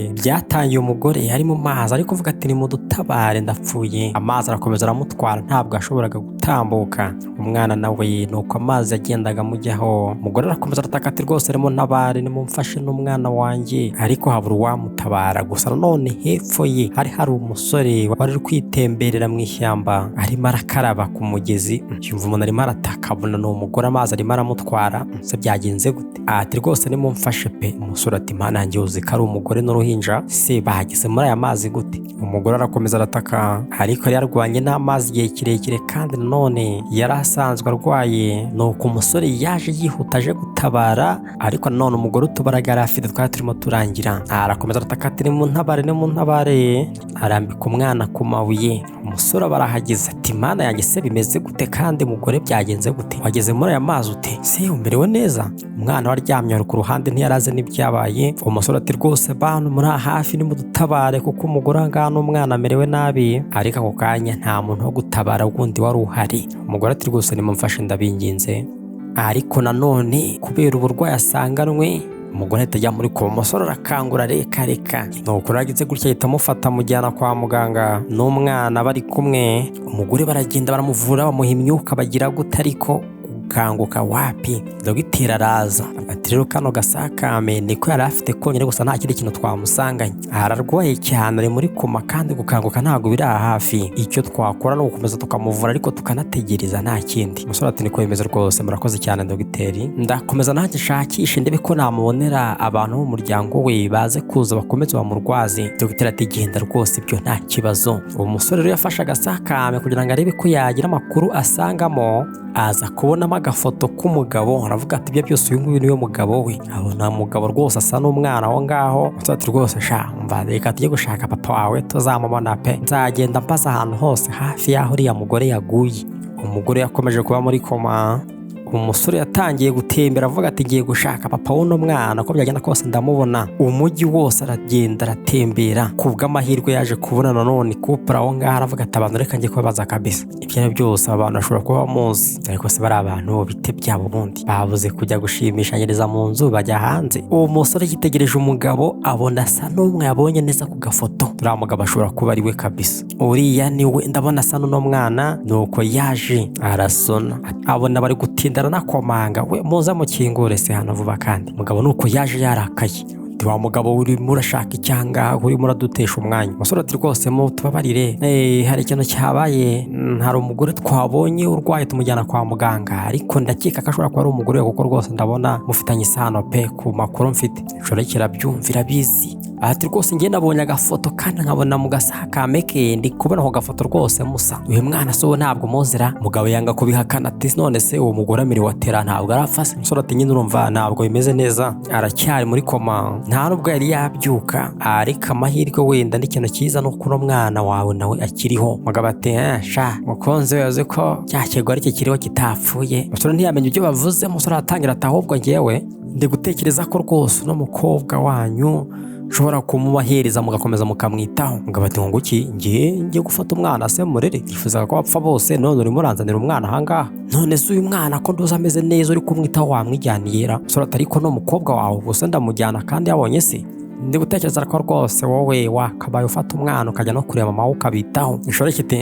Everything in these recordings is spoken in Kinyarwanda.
Byatangiye umugore yari mu mazi ari kuvuga ati nimudutabare ndapfuye. Amazi arakomeza aramutwara, ntabwo yashoboraga gutambuka. Umwana nawe nuko amazi yagendaga amujyaho. Umugore arakomeza arataka ati rwose nimuntabare, nimumfashe n'umwana wanjye, ariko habura uwamutabara. Gusa nanone hepfo ye hari hari umusore wari uri kwitemberera mu ishyamba, arimo arakaraba ku mugezi. Yumva umuntu arimo arataka, abona ni umugore, amazi arimo aramutwara. Se byagenze gute? Ati rwose nimumfashe pe. Umusore ati mana yanjye, uzi ko ari umugore n'uruhinja se, bahageze muri aya mazi gute? Umugore arakomeza arataka, ariko yari yarwanye n'amazi igihe kirekire, kandi nanone yari asanzwe arwaye. Nuko umusore yaje yihuta aje gutabara, ariko nanone umugore utubaraga yari afite twari turimo turangira. Arakomeza arataka ati nimuntabare, nimuntabare. Arambika umwana ku mabuye. Umusore aba arahageze ati mana yanjye, se bimeze gute? Kandi mugore byagenze gute? Wageze muri aya mazi ute? Se umerewe neza? Umwana we aryamye ku ruhande, ntiyarazi n'ibyabaye. Umusore ati rwose bantu muri aha hafi nimudutabare, kuko umugore aha ngaha n'umwana amerewe nabi. Ariko ako kanya nta muntu wo gutabara wundi wari uhari. Umugore ati rwose nimumfashe ndabinginze. Ariko nanone kubera uburwayi asanganwe, umugore ahita ajya muri koma. Umusore arakangura, reka reka. Nuko rero gutya ahita amufata, amujyana kwa muganga n'umwana bari kumwe. Umugore baragenda baramuvura, bamuha imyuka, bagira gute, ariko gukanguka wapi. Dogiteri araza ati rero kano gasakame niko yari afite konyine gusa, nta kindi kintu twamusanganye. Ararwaye cyane, ari muri koma, kandi gukanguka ntabwo biri aha hafi. Icyo twakora ni ugukomeza tukamuvura, ariko tukanategereza, nta kindi. Umusore ati niko bimeze rwose, murakoze cyane dogiteri, ndakomeza nanjye nshakishe ndebe ko namubonera abantu b'umuryango we baze kuza bakomeze bamurwaze. Dogiteri ati genda rwose, ibyo nta kibazo. Uwo musore rero yafashe agasakame kugira ngo arebe ko yagira amakuru asangamo, aza kubonamo agafoto k'umugabo. Aravuga ati ibyo byose uyu nguyu niwe mugabo we. Abona umugabo rwose asa n'umwana aho ngaho. Umusore ati rwose sha umva, reka tujye gushaka papa wawe, tuzamubona pe. Nzagenda mbaza ahantu hose hafi y'aho uriya mugore yaguye. Umugore yakomeje kuba muri koma. Umusore yatangiye gutembera avuga ati ngiye gushaka papa w'uno mwana, uko byagenda kose ndamubona. Umujyi wose aragenda aratembera. Ku bw'amahirwe yaje kubona nanone couple aho ngaho, aravuga ati abantu reka njye kubabaza kabisa, ibyo ari byo byose aba bantu bashobora kuba bamuzi. Ariko se bari abantu bite byabo? Ubundi babuze kujya gushimishanyiriza mu nzu bajya hanze. Uwo musore yitegereje umugabo, abona asa n'umwe yabonye neza ku gafoto. Uriya mugabo ashobora kuba ari we kabisa, uriya ni we, ndabona asa n'uno mwana. Nuko yaje arasona, abona bari gutinda, aranakomanga, we muza mukingure se hano vuba. Kandi umugabo nuko yaje yarakaye ati wa mugabo urimo urashaka icyanga, urimo uradutesha umwanya. Umusore ati rwose mu tubabarire, hari ikintu cyabaye, hari umugore twabonye urwaye tumujyana kwa muganga, ariko ndakeka ko ashobora kuba ari umugore we, kuko rwose ndabona mufitanye isano pe, ku makuru mfite. Inshoreke irabyumva, irabizi. Ati rwose njye nabonye agafoto kandi nkabona mu gasakame ke, ndi kubona ako gafoto rwose musa. Uyu mwana se uwo ntabwo muzira? Mugabo yanga kubihakana ati none se uwo mugore amerewe atera, ntabwo arapfa se? Umusore ati nyine urumva ntabwo bimeze neza, aracyari muri koma, nta nubwo yari yabyuka, ariko amahirwe wenda n'ikintu cyiza ni uko uno mwana wawe nawe akiriho. Mugabo ati sha mukunzi we, uzi ko cya kigore kikiriho kitapfuye? Umusore ntiyamenya ibyo bavuze. Umusore aratangira ati ahubwo njyewe ndi gutekereza ko rwose uno mukobwa wanyu ushobora kumubahereza mugakomeza mukamwitaho. Mugabo ati ngo iki? Ngiye ngiye gufata umwana se murere? Yifuzaga ko bapfa bose, none urimo uranzanira umwana ahangaha. None se uyu mwana ko nduzi ameze neza, uri kumwitaho, wamwijyaniye ra? Umusore ati ariko ni umukobwa wawe gusa ndamujyana kandi yabonye se. Ndi gutekereza ko rwose wowe wakabaye ufata umwana ukajya no kureba mama we ukabitaho. Inshoreke iti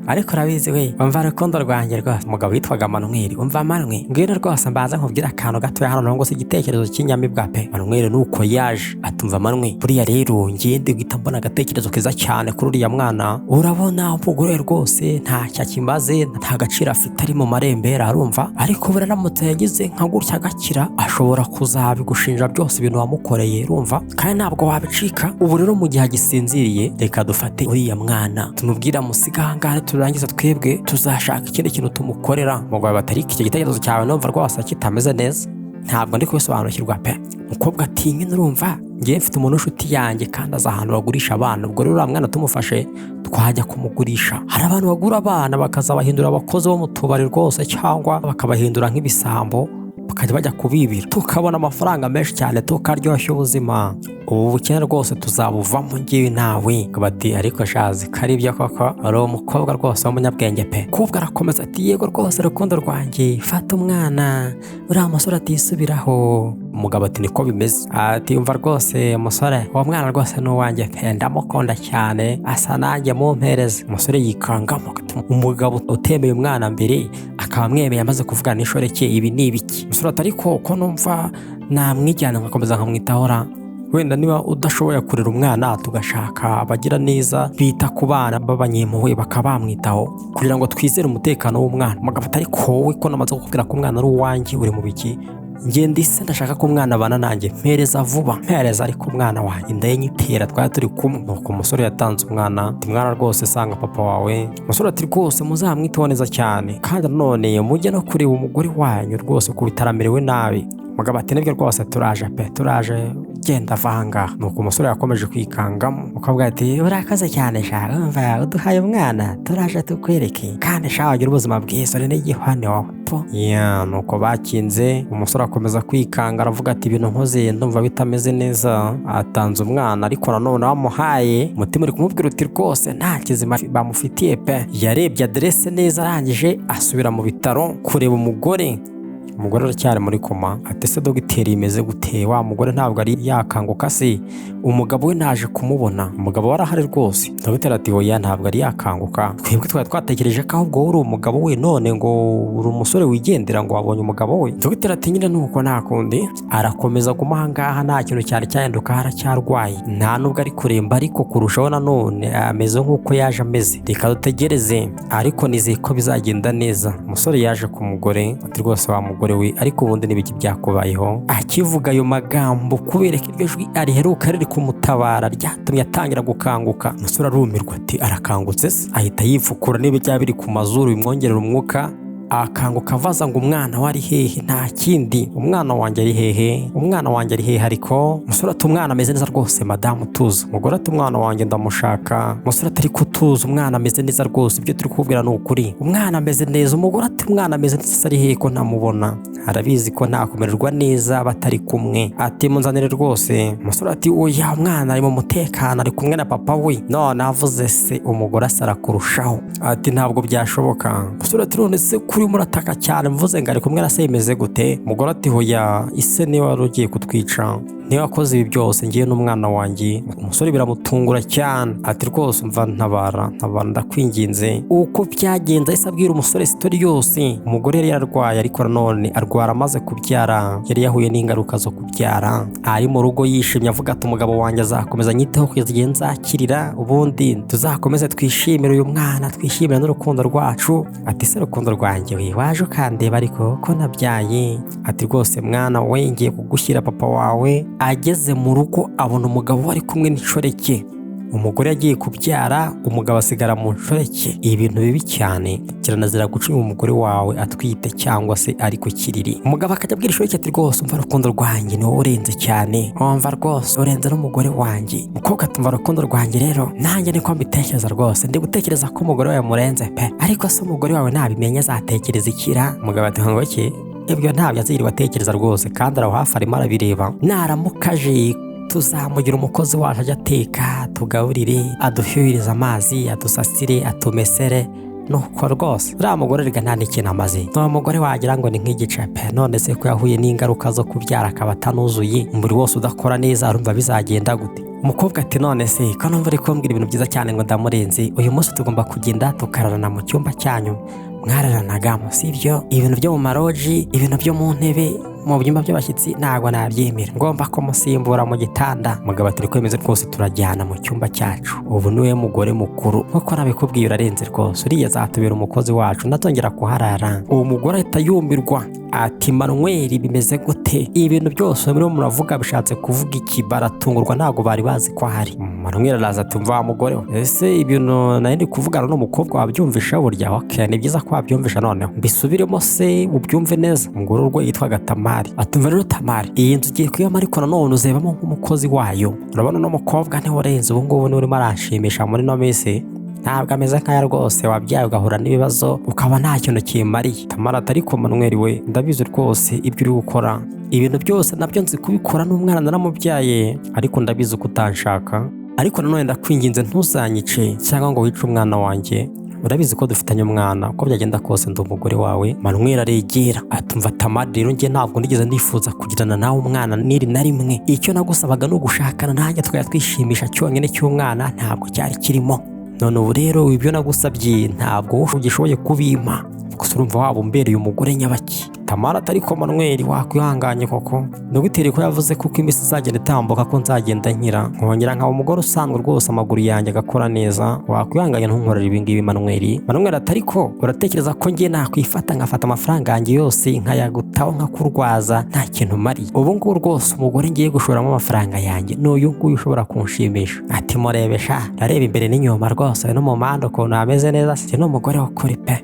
ariko urabizi we, umva rukundo rwanjye rwose. Umugabo witwaga Manweri. Umva Manwe, ngwino rwose mbanza nkubwire akantu gatoya hano, ngo si igitekerezo cy'inyamibwa pe. Manweri nuko yaje atumva Manwe, buriya rero ngiye ndi guhita mbona agatekerezo keza cyane kuri uriya mwana. Urabona umugore rwose ntacyo akimaze, nta gaciro afite, ari mu marembera arumva, ariko buriya aramutse yagize nka gutya agakira, ashobora kuzabigushinja byose ibintu wamukoreye, urumva, kandi ntabwo wabicika. Ubu rero mu gihe agisinziriye, reka dufate uriya mwana tumubwire amusiga ahangaha, turangiza twebwe tuzashaka ikindi kintu tumukorera. Umugabo batari icyo gitekerezo cyawe numva rwose kitameze neza, ntabwo ndi kubisobanukirwa pe. Umukobwa ati nyine urumva ngewe mfite umuntu w'inshuti yanjye kandi azi ahantu bagurisha abana. Ubwo rero uriya mwana tumufashe twajya kumugurisha. Hari abantu bagura abana bakazabahindura abakozi bo mu tubari rwose, cyangwa bakabahindura nk'ibisambo bakajya bajya kubibira, tukabona amafaranga menshi cyane, tukaryoshya ubuzima. Ubu bukene rwose tuzabuvamo ngewe nawe. Bati ariko shazi ko ari byo koko, uri umukobwa rwose w'umunyabwenge pe. Umukobwa arakomeza ati yego rwose rukundo rwanjye, fata umwana uriya musore atisubiraho. Umugabo ati niko bimeze. Ati umva rwose musore, uwo mwana rwose ni uwanjye pe, ndamukunda cyane, asa nanjye, mumpereze. Umusore yikangamo, umugabo utemeye umwana mbere akaba amwemeye amaze kuvugana n'inshoreke, ibi ni ibiki? Umusore ati ariko ko numva namwijyana nkakomeza nkamwitaho ra, wenda niba udashoboye kurera umwana tugashaka abagira neza bita ku bana b'abanyempuhwe bakaba bamwitaho kugira ngo twizere umutekano w'umwana. Umugabo ati ariko wowe ko namaze kukubwira ko umwana ari uwanjye, uri mu biki? Ngenda ise ndashaka ko umwana abana nanjye, mpereza vuba, mpereza ariko umwana wanjye inda ye nyitera twari turi kumwe. Nuko umusore yatanze umwana, ati mwana rwose sanga papa wawe. Umusore ati rwose muzamwiteho neza cyane, kandi nanone mujye no kureba umugore wanyu rwose ku bitaro amerewe nabi. Umugabo ati nibyo rwose turaje pe, turaje, genda ava ahangaha. Nuko umusore yakomeje kwikangamo. Umukobwa ati urakoze cyane sha, umva uduhaye umwana, turaje tukwereke, kandi sha wagira ubuzima bwiza, uri n'igihwane wowe po ya. Nuko bakinze, umusore akomeza kwikanga, aravuga ati ibintu nkoze ndumva bitameze neza. Atanze umwana, ariko nanone bamuhaye umutima uri kumubwira uti rwose nta kizima bamufitiye pe. Yarebye aderese neza, arangije asubira mu bitaro kureba umugore. Umugore aracyari muri koma. Ati se dogiteri imeze gute? Wa mugore ntabwo ari yakanguka se? Umugabo we naje kumubona, umugabo we arahari rwose. Dogiteri ati oya, ntabwo ari yakanguka, twebwe twari twatekereje ko ahubwo uri umugabo we, none ngo uri umusore wigendera ngo wabonye umugabo we. Dogiteri ati nyine nuko nta kundi, arakomeza aguma ahangaha, nta kintu cyari cyahinduka, aracyarwaye, nta nubwo ari kuremba, ariko kurushaho nanone ameze nk'uko yaje ameze, reka dutegereze, ariko nizeye ko bizagenda neza. Umusore yaje ku mugore, ati rwose wa mugore we, ariko ubundi n'ibiki byakubayeho? Akivuga ayo magambo, kubera ko iryo jwi ariheruka riri kumutabara ryatumye atangira gukanguka. Umusore arumirwa, ati arakangutse se? Ahita yipfukura niba byaba biri ku mazuru bimwongerera umwuka, akanguka abaza ngo umwana we ari hehe? Nta kindi, umwana wanjye ari hehe? Umwana wanjye ari hehe? Ariko umusore ati umwana ameze neza rwose madamu, tuza. Umugore ati umwana wanjye ndamushaka. Umusore ati ariko tuza, umwana ameze neza rwose, ibyo turi kukubwira ni ukuri, umwana ameze neza. Umugore ati umwana ameze neza ari hehe ko ntamubona? Arabizi ko nta kumererwa neza batari kumwe. Ati munzanire rwose. Umusore ati oya, umwana ari mu mutekano, ari kumwe na papa we. None avuze se, umugore asara kurushaho, ati ntabwo byashoboka. Umusore ati none se kuri murataka cyane, mvuze ngo ari kumwe na se bimeze gute? Umugore ati hoya, ise niwe wari ugiye kutwica, niba wakoze ibi byose ngiye n'umwana wanjye. Umusore biramutungura cyane, ati rwose umva, ntabara, ntabara, ndakwinginze. Uko byagenze ahise abwira umusore story yose. Umugore yari yararwaye, ariko nanone arwara amaze kubyara, yari yahuye n'ingaruka zo kubyara. Ari mu rugo yishimye, avuga ati umugabo wanjye azakomeza anyiteho kugeza igihe nzakirira, ubundi tuzakomeze twishimire uyu mwana, twishimire n'urukundo rwacu. Ati se rukundo rwanjye we, waje ukandeba ariko ko nabyaye? Ati rwose mwana we, ngiye kugushyira papa wawe. Ageze mu rugo abona umugabo we ari kumwe n'inshoreke. Umugore yagiye kubyara, umugabo asigara mu nshoreke. Ibintu bibi cyane, kiranazira guca umugore wawe atwite cyangwa se ari ku kiriri. Umugabo akajya abwira inshoreke ati rwose umva rukundo rwanjye, ni wowe urenze cyane, umva rwose urenze n'umugore wanjye. Umukobwa ati umva rukundo rwanjye rero, nanjye niko mbitekereza rwose, ndi gutekereza ko umugore wawe murenze pe, ariko se umugore wawe nabimenya azatekereza ikira? Umugabo ati ngo iki? Ibyo ntabyo azirirwa atekereza rwose, kandi araho hafi arimo arabireba. Naramuka aje tuzamugira umukozi wacu, ajya ateka, tugaburire, adushyuhirize amazi, adusasire, atumesere. Nuko rwose uriya mugore rega nta n'ikintu amaze, ni umugore wagira ngo ni nk'igice pe. None se ko yahuye n'ingaruka zo kubyara akaba atanuzuye, umubiri wose udakora neza, arumva bizagenda gute? Umukobwa ati none se ko numva uri kumbwira ibintu byiza cyane ngo ndamurenze, uyu munsi tugomba kugenda tukararana mu cyumba cyanyu mwararanagamo, sibyo? Ibintu byo mu maroji, ibintu byo mu ntebe mu byumba by'abashyitsi ntabwo nabyemera, ngomba kumusimbura mu gitanda. Umugabo ati niko bimeze rwose, turajyana mu cyumba cyacu, ubu niwe mugore mukuru, nkuko nabikubwiye urarenze rwose, uriya azatubera umukozi wacu, natongera kuharara. Uwo mugore ahita yumirwa, ati Manuel bimeze gute? Ibintu byose murimo muravuga bishatse kuvuga iki? Baratungurwa, ntabwo bari bazi ko ahari. Manuel araza ati mva mugore we, ese ibintu nari ndi kuvugana n'umukobwa wabyumvisha burya? Okay, ni byiza ko wabyumvisha, noneho mbisubiremo se ubyumve neza. Umugore urwo yitwaga Tamari, atumva rero Tamari, iyi nzu ugiye kuyibamo, ariko nanone uzebamo nk'umukozi wayo. Urabona uno mukobwa niwe urenze ubu ngubu, niwe urimo aranshimisha muri ino minsi, ntabwo ameze nk'aya rwose wabyaye ugahura n'ibibazo ukaba nta kintu kimariye. Tamara ati ariko Manuel we, ndabizi rwose ibyo uri gukora, Ibintu byose nabyo nzi kubikora, n'umwana naramubyaye, ariko ndabizi ko utanshaka. Ariko nanone ndakwinginze, ntuzanyice cyangwa ngo wice umwana wanjye. Urabizi ko dufitanye umwana, uko byagenda kose ndi umugore wawe. Manuel aregera atumva: "Tamari, rero njye ntabwo nigeze nifuza kugirana nawe umwana n'iri na rimwe. Icyo nagusabaga ni ugushakana nanjye tukajya twishimisha cyonyine, cy'umwana ntabwo cyari kirimo. None ubu rero ibyo nagusabye ntabwo ugishoboye kubimpa. Gusa urumva waba umbereye umugore nyabaki?" Tamara atari ko: "Manuel, wakwihanganye koko? Dogiteri ko yavuze ko uko iminsi izagenda itambuka ko nzagenda nkira, nkongera nkaba umugore usanzwe rwose, amaguru yanjye agakora neza. Wakwihanganye ntunkorere ibi ngibi, Manuel?" Manuel atari ko: "Uratekereza ko njye nakwifata nkafata amafaranga yanjye yose nkayagutaho, nkakurwaza, nta kintu mari? Ubu ngubu rwose umugore ngiye gushoramo amafaranga yanjye ni uyu nguyu ushobora kunshimisha." Ati: "Murebesha, arareba imbere n'inyuma rwose, no mu mpande ukuntu hameze neza. Si ni umugore w'ukuri pe.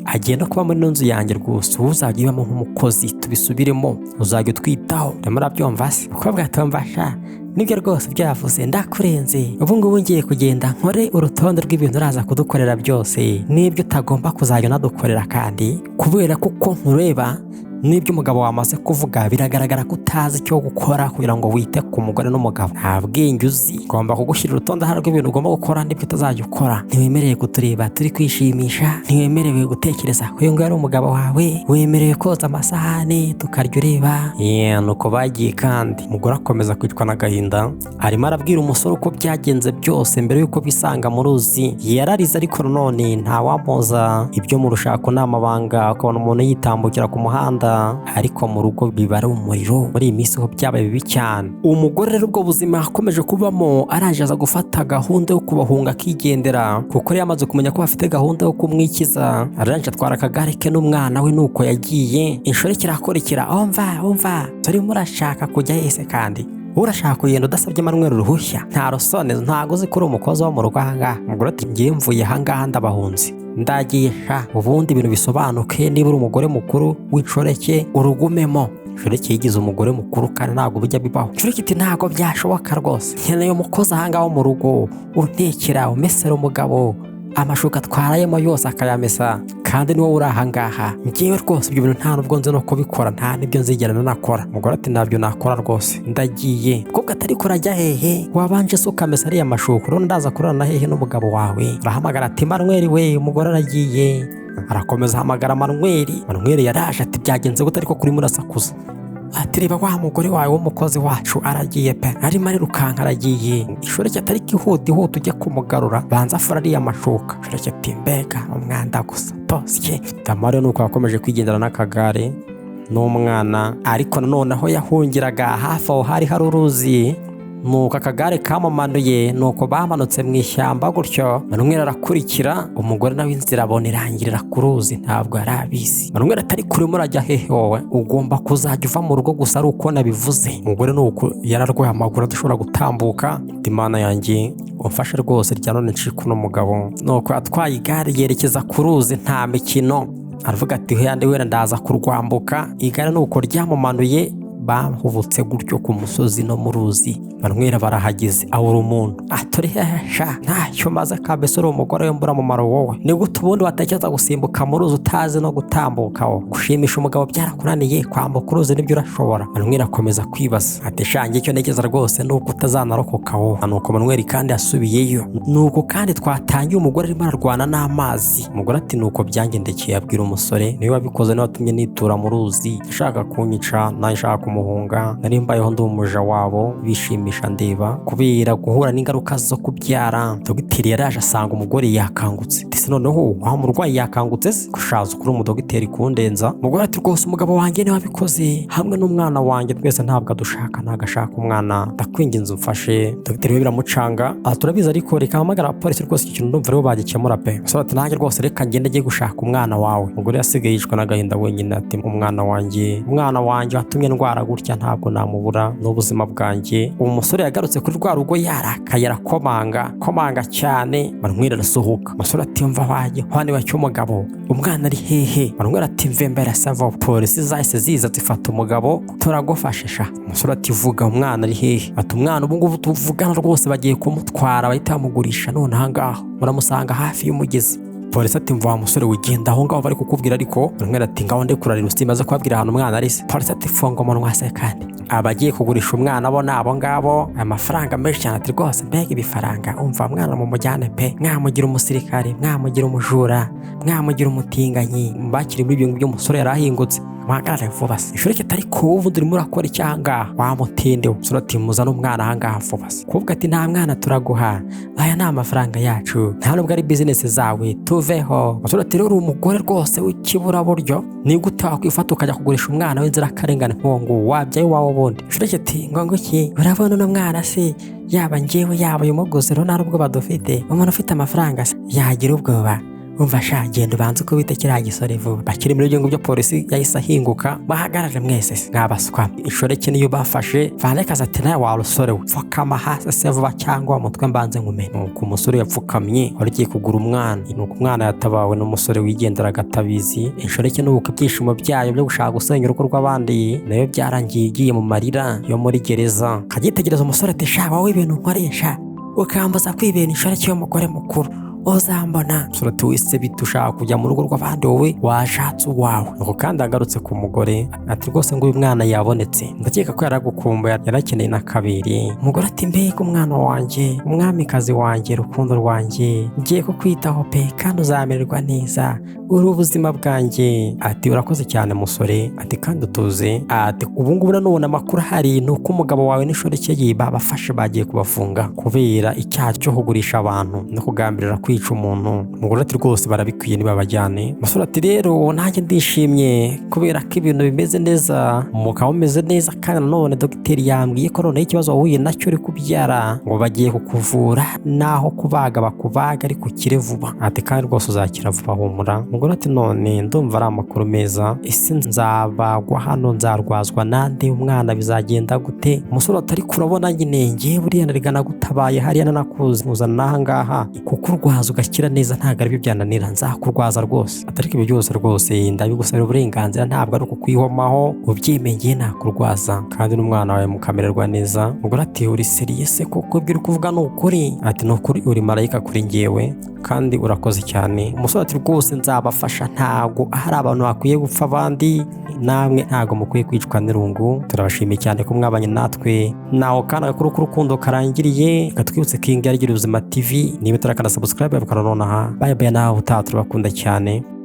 Agiye no kuba muri ino nzu yanjye rwose. Ubu uzajya ubamo nk'umukozi, tubisubiremo, uzajya utwitaho. Urimo urabyumva se?" Umukobwa atumva: "Sha, nibyo rwose ibyo yavuze, ndakurenze. Ubu ngubu ngiye kugenda nkore urutonde rw'ibintu uraza kudukorera byose n'ibyo utagomba kuzajya unadukorera, kandi kubera ko uko nkureba n'ibyo umugabo wamaze kuvuga, biragaragara ko utazi icyo gukora kugira ngo wite ku mugore n'umugabo. Nta bwenge uzi. Ugomba kugushyira urutonde hano rw'ibintu ugomba gukora n'ibyo utazajya ukora. Ntiwemerewe kutureba turi kwishimisha, ntiwemerewe gutekereza ko uyu nguyu ari umugabo wawe, wemerewe koza amasahani tukarya ureba." Yeah, nuko bagiye, kandi umugore akomeza kwicwa n'agahinda. Arimo arabwira umusore uko byagenze byose mbere y'uko bisanga mu ruzi. Yararize, ariko nanone ntawamuza. Ibyo mu rushako ni amabanga, ukabona umuntu yitambukira ku muhanda, ariko mu rugo biba ari umuriro. Muri iyi minsi ho byabaye bibi cyane. Umugore rero ubwo buzima akomeje kubamo, araje aza gufata gahunda yo kubahunga akigendera, kuko yari yamaze kumenya ko bafite gahunda yo kumwikiza. Arangije atwara akagare ke n'umwana we, nuko yagiye. Inshoreke irakurikira: "Umva, umva, turimo urashaka kujya hese? Kandi urashaka kugenda udasabye Manuel uruhushya? Nta rusone, ntabwo uzi ko uri umukozi wo mu rugo ahangaha?" Umugore ati: "Ngiye, mvuye ahangaha, ndabahunze, ndagiye sha. Ubundi ibintu bisobanuke, niba uri umugore mukuru w'inshoreke urugumemo." Inshoreke yigize umugore mukuru kandi ntabwo bijya bibaho. Inshoreke iti: "Ntabwo byashoboka rwose. Nkeneye umukozi ahangaha wo mu rugo untekera, umesera umugabo amashuka atwarayemo yose akayamesa, kandi ni wowe uri ahangaha. Ngewe rwose ibyo bintu nta nubwo nzi no kubikora, nta n'ibyo nzigera nanakora." Umugore ati: "Ntabyo nakora rwose, ndagiye." Umukobwa atari: "Kurajya hehe? Wabanje se ukamesa ariya mashuka? Urabona ndaza kurarana hehe n'umugabo wawe?" Arahamagara ati: "Manuel we, umugore aragiye." Arakomeza ahamagara Manuel. Manuel yaraje ati: "Byagenze gute ariko kuri murasakuza?" Ati: "Reba wa mugore wawe w'umukozi wacu aragiye pe, arimo arirukanka, aragiye." Inshoreke atari ihuta, ihuta ujye kumugarura, banza afura ariya mashuka. Inshoreke ati: "Mbega umwanda gusa tosye!" Tamari nuko yakomeje kwigendera n'akagare n'umwana, ariko nanone aho yahungiraga hafi aho hari hari uruzi, nuko akagare kamumanuye, nuko bamanutse mu ishyamba gutyo. Manuel arakurikira umugore, nawe inzira abona irangirira ku ruzi, ntabwo yari abizi. Manuel atari kure: "Murajya hehe wowe? Ugomba kuzajya uva mu rugo gusa ari uko nabivuze." Umugore nuko yararwaye amaguru, adashobora gutambuka. "Imana yanjye, umfashe rwose rya none ncike uno mugabo." Nuko atwaye igare yerekeza ku ruzi, nta mikino. Aravuga ati: "Wenda wenda ndaza kurwambuka." Igare nuko ryamumanuye, bahubutse gutyo ku musozi no mu ruzi. Manuel barahageze, abura umuntu. Aturihesha ntacyo maze kabisa, uri umugore w'imburamumaro wowe. Ni gute ubundi watekereza gusimbuka mu ruzi utazi no gutambuka? Wowe gushimisha umugabo byarakunaniye, kwambuka uruzi nibyo urashobora? Manuel akomeza kwibaza ati: "Shange, icyo ntekereza rwose ni uko utazanarokoka wowe." Nuko Manuel kandi yasubiyeyo. Nuko kandi twatangiye, umugore arimo ararwana n'amazi. Umugore ati: "Nuko byangendekeye." Abwira umusore: "Niwe wabikoze, niwe watumye nitura mu ruzi. Ashaka kunyica, nawe nshaka kumuhunga. Nari mbayeho ndi umuja wabo, bishimisha ndeba." Kubera guhura n'ingaruka zo kubyara, dogiteri yaraje asanga umugore yakangutse. Ndetse noneho wa murwayi yakangutse se gushaza kuri umudogiteri kundenza? Umugore ati: "Rwose umugabo wanjye niwe wabikoze hamwe n'umwana wanjye, twese ntabwo adushaka, ntabwo ashaka umwana. Ndakwinginze umfashe." Dogiteri we biramucanga aha: "Turabizi, ariko reka hamagara abapolisi rwose, iki kintu ndumva aribo bagikemura pe." Umusore ati: "Nanjye rwose reka ngende njye gushaka umwana wawe." Umugore yasigaye yicwa n'agahinda wenyine, ati: "Umwana wanjye, umwana wanjye watumye ndwara gutya, ntabwo namubura n'ubuzima bwanjye." Uwo musore yagarutse kuri rwa rugo yarakaye, arakomanga, komanga cyane. Manuel arasohoka. Umusore ati: "Mva wajye hano iwacu, umugabo, umwana ari hehe?" Manuel ati: "Mve mbere savo." Polisi zahise ziza zifata umugabo: "Turagufashisha." Umusore ati: "Vuga, umwana ari hehe?" Ati: "Umwana ubu ngubu tuvugana rwose bagiye kumutwara, bahita bamugurisha none ahangaha, muramusanga hafi y'umugezi." Polisi ati: "Mva wa musore, wigenda aho ngaho bari kukubwira." Ariko umwe ati: "Ngaho ndikurarira, usimaze kubabwira ahantu umwana ari se?" Polisi ati: "Funga umunwa se." Kandi abagiye kugurisha umwana bo ni abo ngabo, amafaranga menshi cyane. Ati: "Rwose mbega ibifaranga! Umva, mwana mumujyane pe, mwamugira umusirikare, mwamugira umujura, mwamugira umutinganyi." Bakiri muri ibyo ngibyo, umusore yari ahingutse. "Muhagarare vuba se!" Ishuri kitari kuba ubundi urimo urakora icyaha ngaha, wamutinde. Umusore ati: "Muzane umwana ahangaha vuba se." Kuvuga ati: "Nta mwana turaguha, aya ni amafaranga yacu, nta nubwo ari bizinesi zawe, tuveho." Umusore ati: "Rero uri umugore rwose w'ikiburaburyo, ni gute wakwifata ukajya kugurisha umwana w'inzirakarengane nk'uwo nguwo wabyaye iwawe ubundi?" Ishuri ati: "Ngo iki? Urabona uno mwana se, yaba njyewe, yaba uyu muguzi rero, nta nubwo badufite. Umuntu ufite amafaranga se yagira ubwoba? Umva sha, genda ubanze ukubite kiriya gisore vuba." Bakiri muri ibyo ngibyo, polisi yahise ahinguka. "Bahagarare mwese se, mwabaswa!" Inshoreke niyo bafashe. Vandekazi ati: "Nawe wa rusore we, pfukama hasi se vuba cyangwa umutwe mbanze nkumene." Nuko umusore yapfukamye wari ugiye kugura umwana. Nuko umwana yatabawe n'umusore wigenderaga atabizi. Inshoreke nuko ibyishimo byayo byo gushaka gusenya urugo rw'abandi nayo byarangiye igiye mu marira yo muri gereza. Akagitegereza umusore ati: "Sha wowe, ibintu nkoresha ukambuza kwibera inshoreke y'umugore mukuru, uzambona." Umusore ati: "Wese bite, ushaka kujya mu rugo rw'abandi, wowe washatse uwawe?" Nuko kandi agarutse ku mugore ati: "Rwose ngo uyu mwana yabonetse, ndakeka ko yaragukumbuye, yarakeneye na kabiri." Umugore ati: "Mbega umwana wanjye, umwamikazi wanjye, rukundo rwanjye, ngiye kukwitaho pe, kandi uzamererwa neza, uri ubuzima bwanjye." Ati: "Urakoze cyane musore." Ati: "Kandi utuze." Ati: "Ubu ngubu nanone amakuru ahari ni uko umugabo wawe n'inshoreke ye babafashe, bagiye kubafunga kubera icyaha cyo kugurisha abantu no kugambirira kwica umuntu." Umugore ati: "Rwose barabikwiye, ntibabajyane." Umusore ati: "Rero nanjye ndishimye kubera ko ibintu bimeze neza, umugabo umeze neza, kandi nanone dogiteri yambwiye ko noneho ikibazo wahuye nacyo uri kubyara, ngo bagiye kukuvura, naho kubaga bakubaga ariko ukire vuba." Ati: "Kandi rwose uzakira vuba, humura." Umugore ati: "None ndumva ari amakuru meza. Ese nzabagwa hano, nzarwazwa nande umwana, bizagenda gute?" Umusore ati: "Ariko urabona nyine ngewe buriya narigana nagutabaye hariya, nanakuzi nkuzana n'aha ngaha kuko urwaza ugakira neza, ntabwo aribyo byananira, nzakurwaza rwose." Ati: "Ariko ibyo byose rwose ndabigusabira uburenganzira, ntabwo ari ukukwihomaho, ubyemeye nakurwaza kandi n'umwana wawe mukamererwa neza." Umugore ati: "Uri sérieux se koko, ibyo uri kuvuga ni ukuri?" Ati: "Ni ukuri, uri marayika kuri ngewe kandi urakoze cyane." Umusore ati: "Rwose nzabafasha, ntabwo hari abantu bakwiye gupfa abandi, namwe ntabwo mukwiye kwicwa n'irungu. Turabashimiye cyane ko mwabanye natwe. Naho kandi agakuru k'urukundo karangiriye. Reka twibutse King Yagira Ubuzima TV, niba utarakanda subscribe, yabikora nonaha. Bye bye, nawe utaha, turabakunda cyane.